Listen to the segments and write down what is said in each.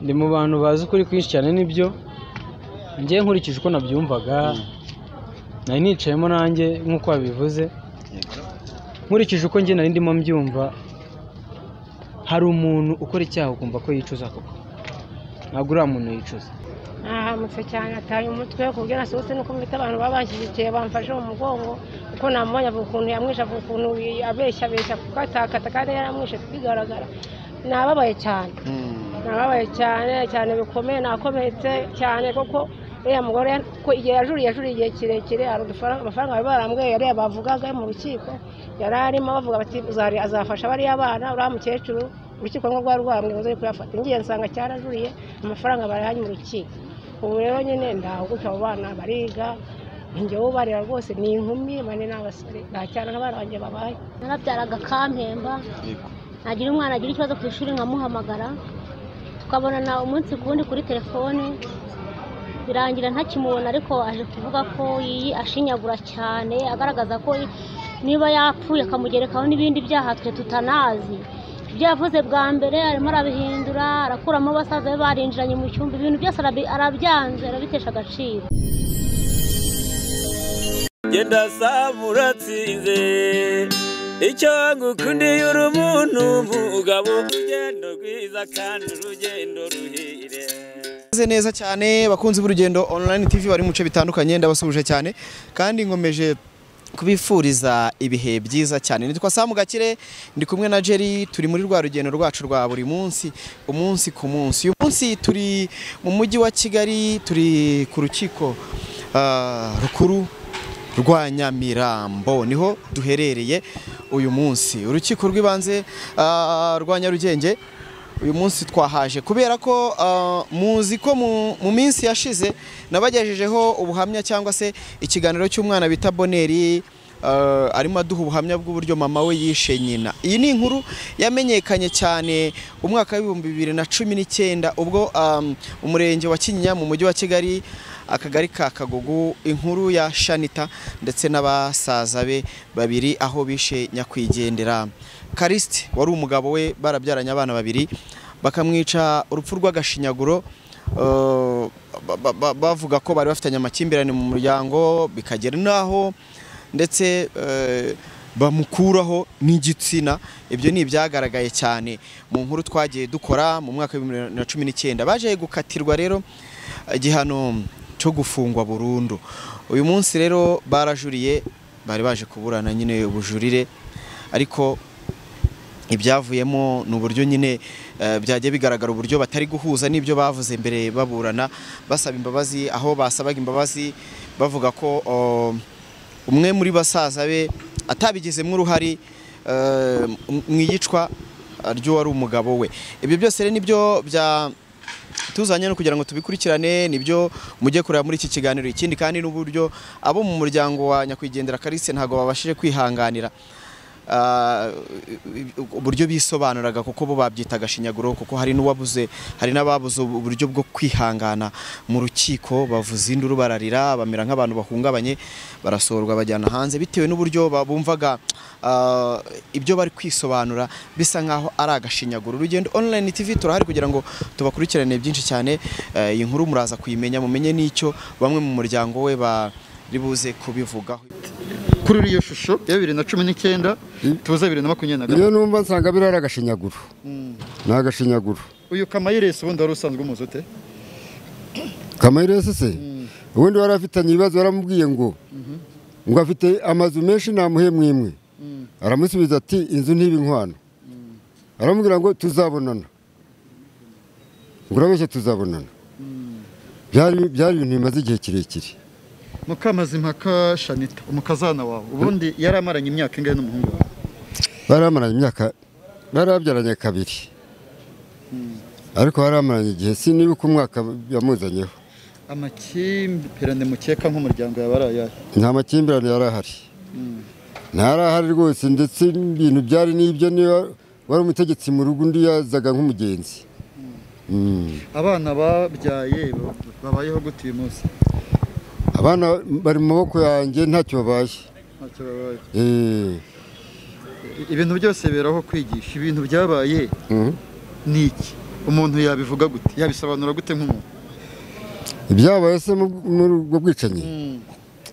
Ndi mu bantu bazi ukuri kwinshi cyane nibyo. Njye nkurikije uko nabyumvaga, nari nicayemo nanjye nk'uko wabivuze, nkurikije uko njye nari ndimo mbyumva, hari umuntu ukora icyaha ukumva ko yicuza koko. Ntabwo uriya muntu yicuza. Nahamutse cyane, ataye umutwe ku buryo nasohotse nuko mfite abantu babanshyigikiye bamfashe mu mugongo, kuko namubonye avuga ukuntu yamwishe, avuga ukuntu abeshya abeshya kuko atakata kandi yaramwishe bigaragara. Nababaye cyane, nababaye cyane cyane bikomeye, nakomeretse cyane kuko uriya mugore ko igihe yajuriye yajuriye igihe kirekire, hari amafaranga bari barambwiye yari bavugaga mu rukiko, yari arimo bavuga bati azafasha bariya bana, uriya mukecuru urukiko rwo rwari rwambwiye ngo nze kuyafata, ngiye nsanga cyarajuriye amafaranga barayanye mu rukiko. Ubu rero nyine ndahuguka, abo bana bariga, njye ubarera rwose ni inkumi bane n'abasore, nta cyana n'abana banjye babaye. Narabyaraga kampemba, nagira umwana agira ikibazo ku ishuri nkamuhamagara, tukabonana umunsi ku wundi kuri telefone, birangira ntakimubona, ariko aje kuvuga ko ashinyagura cyane, agaragaza ko niba yapfuye akamugerekaho n'ibindi byaha twe tutanazi. Ibyo yavuze bwa mbere arimo arabihindura, arakuramo basaza be barinjiranye mu cyumba, ibintu byose arabyanze, arabitesha agaciro. Genda samuratsinze icyo ngukundiye uri umuntu mugabo, urugendo rwiza kandi urugendo ruhire. Neza cyane bakunzi b'urugendo online TV bari mu bice bitandukanye, ndabasuhuje cyane kandi nkomeje kubifuriza ibihe byiza cyane. Nitwa Samu Gakire, ndi kumwe na Jerry, turi muri rwa rugendo rwacu rwa buri munsi, umunsi ku munsi. Uyu munsi turi mu mujyi wa Kigali, turi ku rukiko rukuru rwa Nyamirambo, niho duherereye uyu munsi. Urukiko rw'ibanze rwa Nyarugenge uyu munsi twahaje kubera ko muzi ko mu minsi yashize nabagejejeho ubuhamya cyangwa se ikiganiro cy'umwana bita Boneri, arimo aduha ubuhamya bw'uburyo mama we yishe nyina. Iyi ni inkuru yamenyekanye cyane umwaka w'ibihumbi 2019 ubwo umurenge wa Kinyinya mu mujyi wa Kigali, akagari ka Kagugu, inkuru ya Shanita ndetse n'abasaza be babiri aho bishe nyakwigendera Kariste wari umugabo we, barabyaranye abana babiri, bakamwica urupfu rw'agashinyaguro. Bavuga ko bari bafitanye amakimbirane mu muryango, bikagera naho ndetse bamukuraho n'igitsina. Ibyo ni ibyagaragaye cyane mu nkuru twagiye dukora mu mwaka wa 2019. Baje gukatirwa rero igihano cyo gufungwa burundu. Uyu munsi rero barajuriye, bari baje kuburana nyine ubujurire, ariko ibyavuyemo ni uburyo nyine byagiye bigaragara uburyo batari guhuza n'ibyo bavuze mbere baburana basaba imbabazi, aho basabaga imbabazi bavuga ko umwe muri basaza be atabigizemo uruhari mu iyicwa ry'uwari umugabo we. Ibyo byose rero nibyo bya tuzanye no kugira ngo tubikurikirane, nibyo mujye kureba muri iki kiganiro. Ikindi kandi n'uburyo abo mu muryango wa nyakwigendera Kariste ntago babashije kwihanganira uburyo bisobanuraga, kuko bo babyitaga shinyaguro, kuko hari n'uwabuze, hari n'ababuze uburyo bwo kwihangana mu rukiko, bavuza induru bararira, bamera nk'abantu bahungabanye, barasorwa bajyana hanze bitewe n'uburyo bumvaga ibyo bari kwisobanura bisa nkaho ari agashinyaguro. Urugendo online TV turahari kugira ngo tubakurikirane byinshi cyane. Iyi nkuru muraza kuyimenya, mumenye n'icyo bamwe mu muryango we bari buze kubivugaho. Kuri iyo shusho ya 2019 tuza 2023, iyo numva nsanga birara agashinyaguro. Ni agashinyaguro. Uyu Kamayiresi ubundi wari usanzwe umuzi ute? Kamayiresi se ubundi wari afitanye ibibazo, waramubwiye ngo ngo afite amazu menshi namuhe mwimwe, aramusubiza ati inzu ntiba inkwano, aramubwira ngo tuzabonana, ngo urabeshya tuzabonana. Byari ibintu bimaze igihe kirekire. Mukamazimpaka Shanita, umukazana wawe, ubundi yaramaranye imyaka ingahe n'umuhungu wawe? Baramaranye imyaka, barabyaranye kabiri, ariko baramaranye igihe sinibuka umwaka yamuzanyeho. Amakimbirane mukeka nk'umuryango yabaraye? Nta makimbirane yarahari, ntarahari rwose, ndetse ibintu byari n'ibyo, niba wari umutegetsi mu rugo undi yazaga nk'umugenzi. Abana babyaye babayeho gute uyu munsi? Abana bari mu maboko yanjye ntacyo babaye. Ntacyo babaye. Ibintu byose beraho kwigisha, ibintu byabaye ni iki? Umuntu yabivuga gute, yabisobanura gute nk'umuntu? Ibyabaye se muri ubwo bwicanyi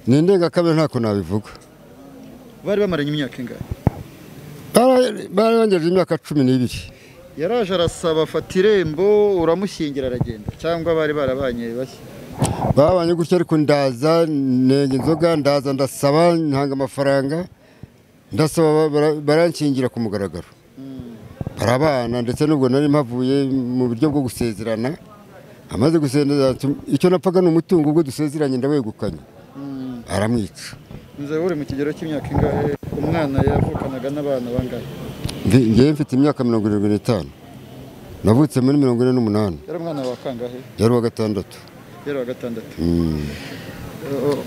ni indengakamere, ntako nabivuga. Bari bamaranye imyaka ingahe? Barangeje imyaka 12. Yaraje arasaba afata irembo, uramushyingira aragenda, cyangwa bari barabanye bashya? Babanye gutya, ariko ndaza nenga inzoga, ndaza ndasaba, ntanga amafaranga, ndasaba baranshingira ku mugaragaro, barabana. Ndetse n'ubwo nari mpavuye mu buryo bwo gusezerana, amaze gusezerana icyo napfaga ni umutungo, ubwo dusezeranye ndawegukanye, aramwica. Nze uri mu kigero cy'imyaka ingahe? Umwana yavukanaga n'abana bangahe? Ngewe mfite imyaka 75, navutse muri 48. Yari umwana wa kangahe? Yari uwa gatandatu. Yari uwa gatandatu.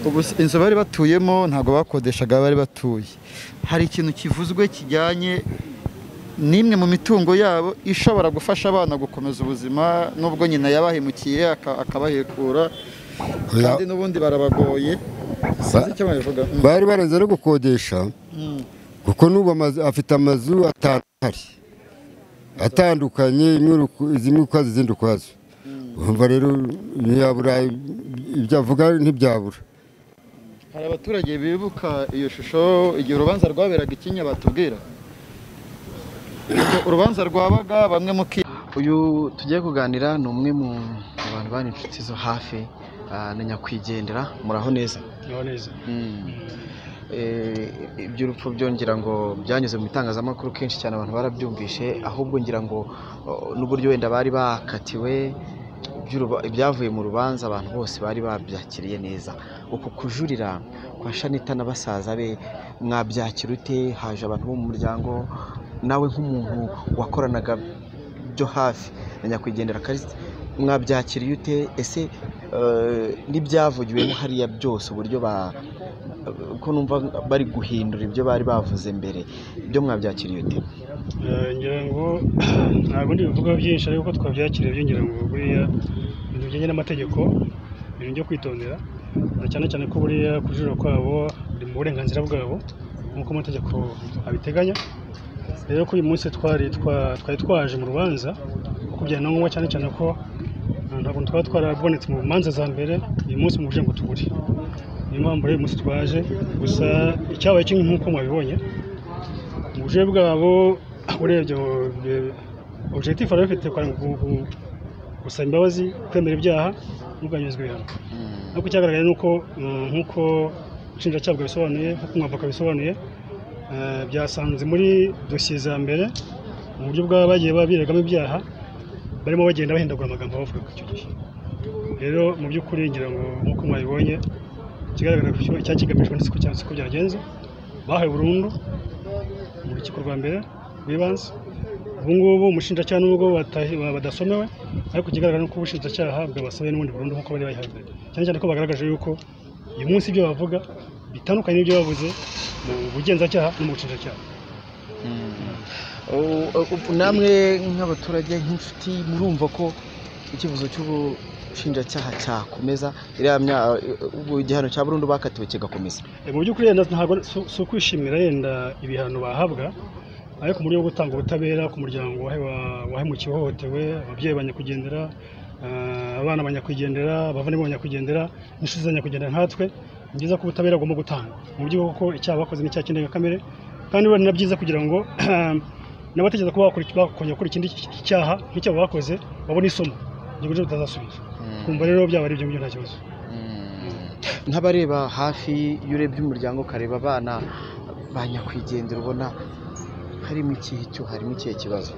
Ubu inzu bari batuyemo ntabwo bakodeshaga, bari batuye. Hari ikintu kivuzwe kijyanye n'imwe mu mitungo yabo ishobora gufasha abana gukomeza ubuzima, nubwo nyina yabahemukiye akabahekura, kandi n'ubundi barabagoye. Sinzi icyo babivuga. Bari barenze no gukodesha, kuko n'ubu afite amazu 5 ahari atandukanye, zimwe ukwazo izindi ukwazo. Urumva rero ntiyabura ibyo avuga, ntibyabura. Hari abaturage bibuka iyo shusho igihe urubanza rwaberaga i Kinyinya, batubwira urubanza rwabaga bamwe muki. Uyu tugiye kuganira ni umwe mu bantu bari inshuti zo hafi na nyakwigendera. Muraho neza? Muraho neza. Iby'urupfu byongera ngo byanyuze mu itangazamakuru kenshi cyane, abantu barabyumvishe, ahubwo ngira ngo n'uburyo wenda bari bakatiwe, ibyavuye mu rubanza abantu bose bari babyakiriye neza. Uku kujurira kwa Shanita na basaza be mwabyakira ute? Haje abantu bo mu muryango, nawe nk'umuntu wakoranaga byo hafi na nyakwigendera Callixte, mwabyakiriye ute? Ese n'ibyavugiwemo hariya byose, uburyo ko numva bari guhindura ibyo bari bavuze mbere, ibyo mwabyakiriye ute? Ngira ngo ntabwo ndi bivuga byinshi, ariko twabyakiriye byo ngira ngo buriya ibintu bijyanye n'amategeko, ibintu byo kwitondera, na cyane cyane ko buriya kujurira kwabo buri mu burenganzira bwabo nk'uko amategeko abiteganya. Rero ko uyu munsi twari twaje mu rubanza kuko byari na ngombwa, cyane cyane ko ntabwo twaba twarabonetse mu manza za mbere, uyu munsi mu ngo tubure. Niyo mpamvu rero uyu munsi twaje. Gusa icyabaye kimwe nk'uko mwabibonye mu bujurire bwabo, urebye objectif bari bafite gusaba imbabazi, kwemera ibyaha no kugabanyirizwa ibihano. Ariko icyagaragaye ni uko nk'uko ubushinjacyaha bwabisobanuye, nk'uko umwavoka bisobanuye, byasanze muri dosiye za mbere mu buryo bwaba bagiye babiregamo ibyaha, barimo bagenda bahindagura amagambo bavuga icyo gihe. Rero mu by'ukuri ngira ngo nk'uko mwabibonye, ikigaragara cyakigamijwe siko byagenze. Bahawe burundu mu rukiko rwa mbere rw'ibanze. Ubu ngubu umushinjacyaha nubwo badasomewe, ariko ikigaragara ni uko ubushinjacyaha bwabasabiye n'ubundi burundu nk'uko bari bayihawe mbere, cyane cyane ko bagaragaje yuko uyu munsi ibyo bavuga bitandukanye n'ibyo bavuze mu bugenzacyaha no mu bushinjacyaha. Namwe nk'abaturage, nk'inshuti, murumva ko icyifuzo cy'ubushinjacyaha cyakomeza igihano cya burundu bakatiwe kigakomeza? Mu by'ukuri ntabwo si ukwishimira yenda ibihano bahabwa, ariko mu buryo bwo gutanga ubutabera ku muryango wahemukiwe, uhohotewe, ababyeyi ba nyakwigendera, abana ba nyakwigendera, abavandimwe ba nyakwigendera, n'inshuti za nyakwigendera nkatwe, ni byiza ko ubutabera bugomba gutangwa mu buryo kuko icyaha bakoze ni icyaha cy'indengakamere, kandi ni na byiza kugira ngo n'abatekereza ko bakongera gukora ikindi cyaha nk'icyo bakoze babone isomo kugira ngo bitazasubira. Kumva rero byaba ari ibyo ngibyo, nta kibazo. Nk'abareba hafi, iyo urebye umuryango ukareba abana ba nyakwigendera, ubona harimo ikihe cyo, harimo ikihe kibazo?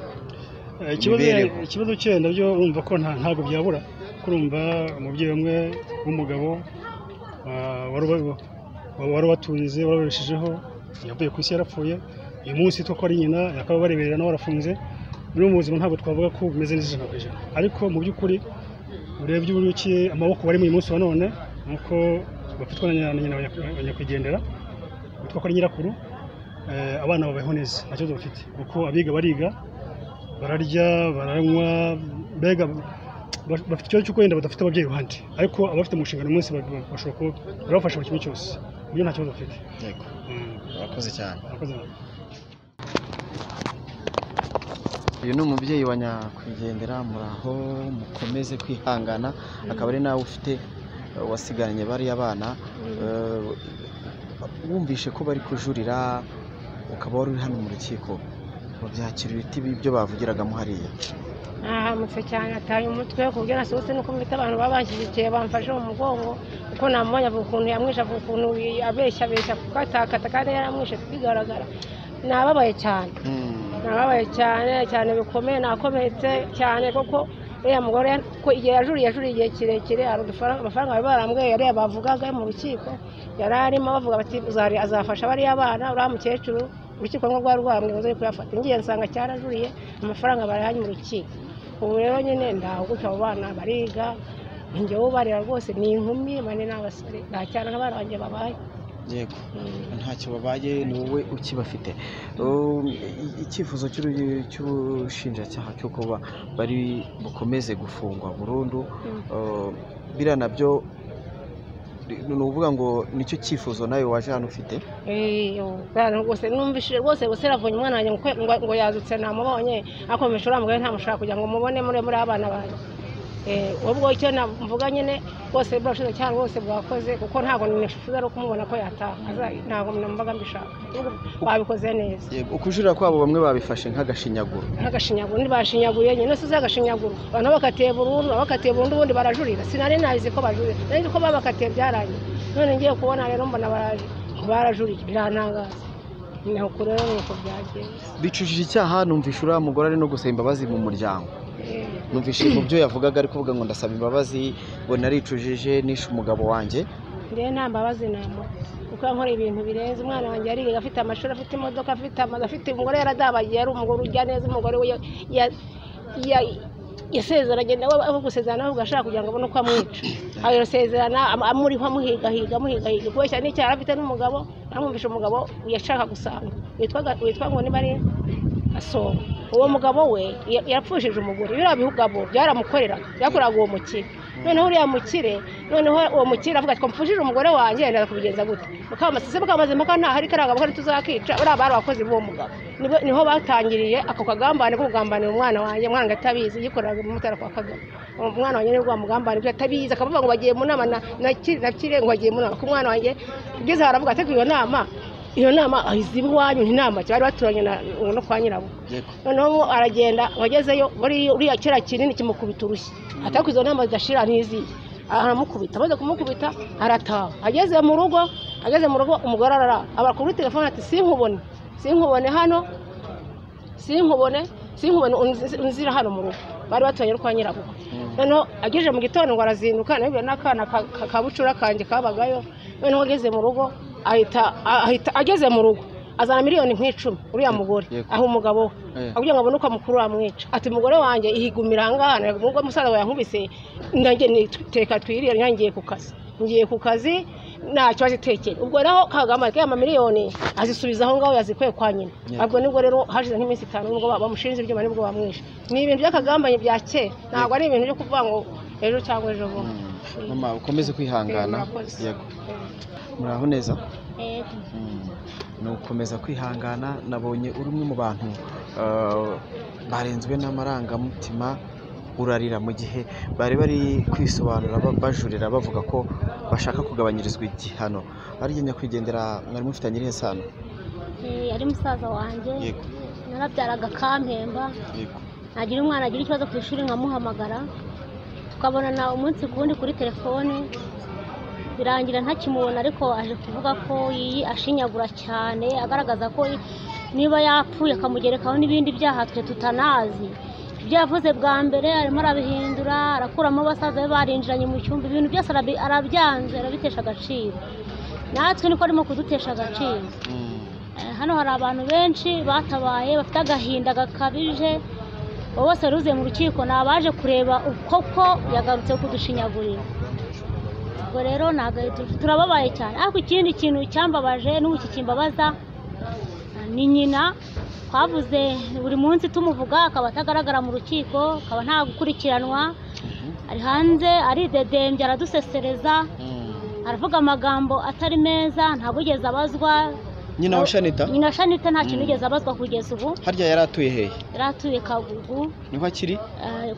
Ikibazo cye nabyo urumva ko ntabwo byabura, kurumva umubyeyi umwe w'umugabo wari watunze, warabeshejeho, yavuye ku isi yarapfuye. Uyu munsi two ko ari nyina yakaba bareberera nawe warafunze. Muri ubu buzima ntabwo twavuga ko bumeze neza 100%, ariko mu by'ukuri urebye uburyo ki amaboko bari mu munsi wa none, nuko bafitwa na nyina wa nyakwigendera witwa ko ari nyirakuru, abana babayeho neza, nta kibazo bafite, kuko abiga bariga, bararya, baranywa, mbega bafite ikibazo cy'uko wenda badafite ababyeyi iruhande, ariko abafite mu nshingano umunsi bashobora kuba barabafasha buri kimwe cyose, uburyo nta kibazo bafite. Yego, murakoze cyane. Murakoze. Uyu ni umubyeyi wa nyakwigendera, muraho mukomeze kwihangana, akaba ari nawe ufite wasigaranye bariya bana. Wumvishe ko bari kujurira ukaba wari uri hano mu rukiko, babyakira ibiti ibyo bavugiragamo hariya? Nahamutse cyane, ataye umutwe ku buryo nasohotse nuko mfite abantu babanshyigikiye bamfashe mu mugongo, kuko namubonye avuga ukuntu yamwishe, avuga ukuntu abeshya abeshya kukatakata kandi yaramwishe bigaragara. Nababaye cyane, nababaye cyane cyane bikomeye, nakomeretse cyane kuko uriya mugore ko igihe yajuriye yajuriye igihe kirekire, hari amafaranga bari barambwiye yari bavugaga mu rukiko, yari arimo bavuga bati azafasha bariya bana, uriya mukecuru urukiko ngo rwari rwambwiye ngo nze kuyafata, ngiye nsanga cyarajuriye amafaranga barayanye mu rukiko. Ubu rero nyine ndahuguka, abo bana bariga, njyewe ubarera rwose ni inkumi bane n'abasore, nta cyane n'abana banjye babaye. Yego, ntacyo babaye, ni wowe ukibafite. Icyifuzo cy'ubushinjacyaha cyo kuba bari bukomeze gufungwa burundu, biriya nabyo ni ukuvuga ngo nicyo cyifuzo nawe waje hano ufite? Rwose numvishije rwose guseravunye umwana wanjye ngo yazutse namubonye, ariko uriya mugore ntamushaka kugira ngo mubone muri abana banjye. Ubwo icyo mvuga nyine rwose ubushinjacyaha rwose bwakoze, kuko ntabwo nifuza no kumubona ko yataha, ntabwo numvaga mbishaka, babikoze neza. Ukujurira kwabo bamwe babifashe nk'agashinyaguro. Nk'agashinyaguro, ntibashinyaguye nyine, si agashinyaguro, abantu bakatiye burundu, bakatiye burundu ubundi barajurira. Sinari nazi ko bajurira, nari nzi ko babakatiye byarangiye, none ngiye kubona rero mbona barajuriye, birantangaza. Ni uko rero nuko byagenze. Bicujije icyaha, numvishe uriya mugore ari no gusaba imbabazi mu muryango. Numvise mu byo yavugaga ari kuvuga ngo ndasaba imbabazi, ngo naricujije nishe umugabo wanjye. Njyewe nta mbabazi namuha, kuko yankora ibintu birenze. Umwana wanjye yariga, afite amashuri, afite imodoka, afite amazu, afite umugore yaradabagiye, ari umugore urya neza, umugore we yasezeranye nawe, aho gusezerana ahubwo ashaka kugira ngo abone uko amwica, arasezerana amuriho amuhigahiga amuhigahiga kubeshya n'icyaha afite n'umugabo. Namwumvishe umugabo yashaka gusanga witwa ngo niba ari Asonga, uwo mugabo we yapfushije umugore, biriya bihugabo byaramukoreraga, byakoraga uwo mukire. Noneho uriya mukire, noneho uwo mukire avuga ati mfushije umugore wanjye ndaza kubigenza gute? Mukamasese mukamaze mpaka ntahari kariya gabo tuzakica, buriya bari abakozi b'uwo mugabo. Niho batangiriye ako kagambane ko kugambanira umwana wanjye, umwana atabizi yikoreraga umutara kwa Kagame. Umwana wanjye nibwo bamugambanira ibyo atabizi, akavuga ngo bagiye mu nama na Kire, ngo bagiye mu nama ku mwana wanjye, ugeze aravuga ati iyo nama iyo nama iziba iwanyu ni inama bari baturanye no kwa nyirabo. Noneho aragenda wagezeyo uriya kera kinini kimukubita urushyi, atako izo nama zidashira ntiziye, aramukubita, amaze kumukubita arataha. Ageze mu rugo umugore arara, aba kuri telefone ati sinkubone, sinkubone hano, sinkubone, sinkubone unzira hano mu rugo, bari baturanye no kwa nyirabo. Noneho ageje mu gitondo ngo arazinduka, nabibwe n'akana ka bucura kanjye kabagayo. Noneho ageze mu rugo ahita ageze mu rugo azana miliyoni nk'icumi uriya mugore aho umugabo we kugira ngo abone uko amukuru amwica, ati umugore wanjye ihigumira ahangaha, ubwo musaza wawe yankubise nanjye niteka twirire, ngiye ku kazi, ngiye ku kazi nta kibazo itekere. Ubwo naho Kagame ya miliyoni azisubiza aho ngaho yazikuye kwa nyina. Ubwo nibwo rero hashize nk'iminsi 5 nubwo bamushinze ibyuma nibwo bamwishe. Ni ibintu by'akagambanye bya kera, ntabwo ari ibintu byo kuvuga ngo ejo cyangwa ejo bundi. Mama ukomeze kwihangana. Yego, muraho neza. Ni ugukomeza kwihangana. Nabonye uri umwe mu bantu barenzwe n'amarangamutima, urarira mu gihe bari bari kwisobanura bajurira bavuga ko bashaka kugabanyirizwa igihano. Ariko nyakwigendera mwari mufitanye irihe sano? Yari musaza wanjye, narabyaraga kampemba. Nagira umwana agira ikibazo ku ishuri nkamuhamagara, tukabonana umunsi ku wundi kuri telefone, birangira ntakimubona, ariko aje kuvuga ko ashinyagura cyane, agaragaza ko niba yapfuye akamugerekaho n'ibindi byaha twe tutanazi. Ibyo yavuze bwa mbere arimo arabihindura, arakuramo abasaza be barinjiranye mu cyumba, ibintu byose arabyanze, arabitesha agaciro. Natwe niko arimo kudutesha agaciro. Hano hari abantu benshi batabaye bafite agahinda gakabije, bose baruzuye mu rukiko, ni abaje kureba uko ko yagarutse kudushinyagurira. Ubwo rero turababaye cyane. Ariko ikindi kintu cyambabaje n'ubu kikimbabaza ni nyina. Twavuze buri munsi tumuvuga, akaba atagaragara mu rukiko, akaba nta gukurikiranwa, ari hanze aridedembya, aradusesereza, aravuga amagambo atari meza, ntabwo ugeze abazwa. Nyina wa Shanita? Nyina wa Shanita nta kintu yigeze abazwa kugeza ubu. Harya yari atuye hehe? Yari atuye Kagugu. Niho akiri?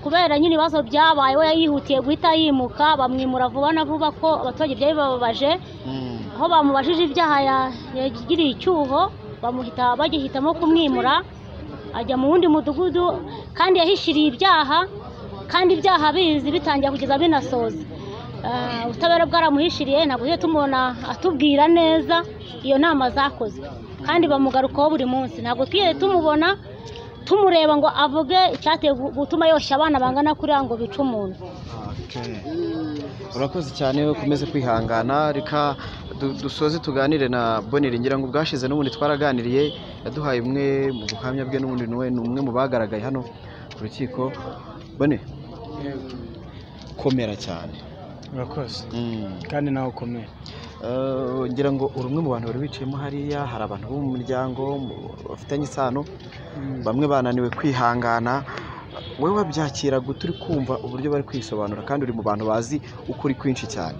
Kubera nyine ibibazo byabaye we yihutiye guhita yimuka, bamwimura vuba na vuba ko abaturage byari bababaje. Aho bamubajije ibyaha yagiriye icyuho, bamuhita bagihitamo kumwimura ajya mu wundi mudugudu, kandi yahishiriye ibyaha, kandi ibyaha bizi bitangira kugeza binasoza. Ubutabera bwaramuhishiriye, ntabwo tujya tumubona atubwira neza iyo nama zakozwe, kandi bamugarukaho buri munsi. Ntabwo twigeze tumubona tumureba ngo avuge icyateye gutuma yoshya abana bangana kuriya ngo bice umuntu. Urakoze cyane, ukomeze kwihangana. Reka dusoze tuganire na Bonere. Ngira ngo ubwashize n'ubundi twaraganiriye, yaduhaye umwe mu buhamya bwe, n'ubundi ni umwe mu bagaragaye hano ku rukiko. Bonere, komera cyane. Urakoze. Kandi nawe ukomere. Ngira ngo uri umwe mu bantu bari bicayemo hariya, hari abantu bo mu muryango bafitanye isano, bamwe bananiwe kwihangana. Wowe wabyakira gute uri kumva uburyo bari kwisobanura, kandi uri mu bantu bazi ukuri kwinshi cyane?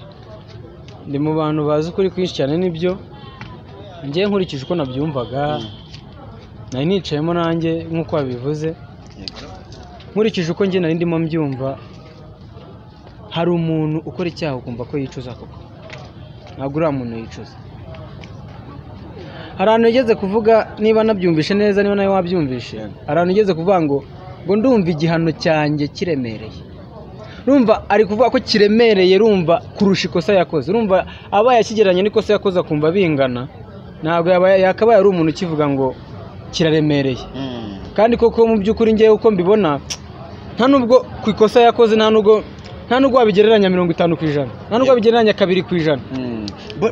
Ndi mu bantu bazi ukuri kwinshi cyane, nibyo. Njye nkurikije uko nabyumvaga, nari nicayemo nanjye nk'uko wabivuze, nkurikije uko njye nari ndimo mbyumva, hari umuntu ukora icyaha ukumva ko yicuza koko. Ntabwo uriya muntu yicuza. Hari ahantu yigeze kuvuga, niba nabyumvishe neza, niba nawe wabyumvishe, hari ahantu yigeze kuvuga ngo ndumva igihano cyanjye kiremereye. Urumva ari kuvuga ko kiremereye, urumva kurusha ikosa yakoze. Urumva aba yakigereranya n'ikosa yakoze akumva bingana, ntabwo yakabaye ari umuntu ukivuga ngo kiraremereye. Kandi koko mu by'ukuri ngewe uko mbibona, nta nubwo ku ikosa yakoze, nta nubwo wabigereranya 50%, nta nubwo wabigereranya 2%.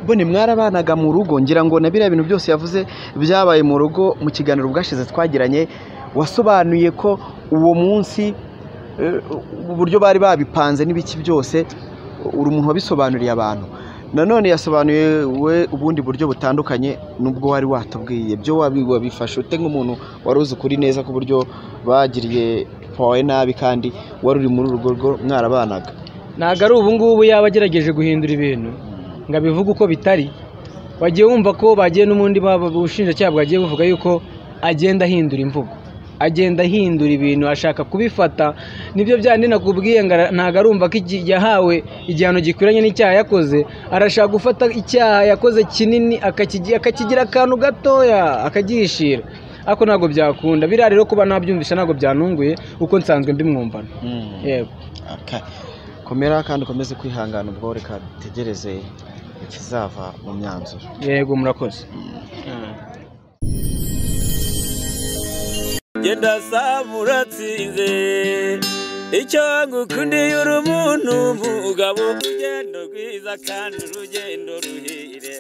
Bone mwarabanaga mu rugo, ngira ngo na biriya bintu byose yavuze byabaye mu rugo. Mu kiganiro bwashize twagiranye, wasobanuye ko uwo munsi uburyo bari babipanze n'ibiki byose, uri umuntu wabisobanuriye abantu. Nanone yasobanuye we ubundi buryo butandukanye nubwo wari watubwiye. Byo wabifashe ute nk'umuntu wari uzi ukuri neza ku buryo bagiriye pawe nabi, kandi wari uri muri urugo rwo mwarabanaga? Ntabwo ari ubu ngubu yaba agerageje guhindura ibintu ngo abivuge uko bitari. Wagiye wumva ko bagiye n'ubundi ubushinjacyaha bwagiye buvuga yuko agenda ahindura imvugo, agenda ahindura ibintu, ashaka kubifata. Nibyo byandi nakubwiye ngo ntabwo arumva ko yahawe igihano gikwiranye n'icyaha yakoze. Arashaka gufata icyaha yakoze kinini akakigira akantu gatoya akagihishira, ariko ntabwo byakunda. Biriya rero kuba nabyumvisha ntabwo byanunguye, uko nsanzwe mbimwumvana. Yego. Komera kandi ukomeze kwihangana, ubwo reka dutegereze ikizava mu myanzuro. Yego, murakoze. Genda samuratsinze, icyo ngukundiye uri umuntu mugabo, urugendo rwiza kandi urugendo ruhire.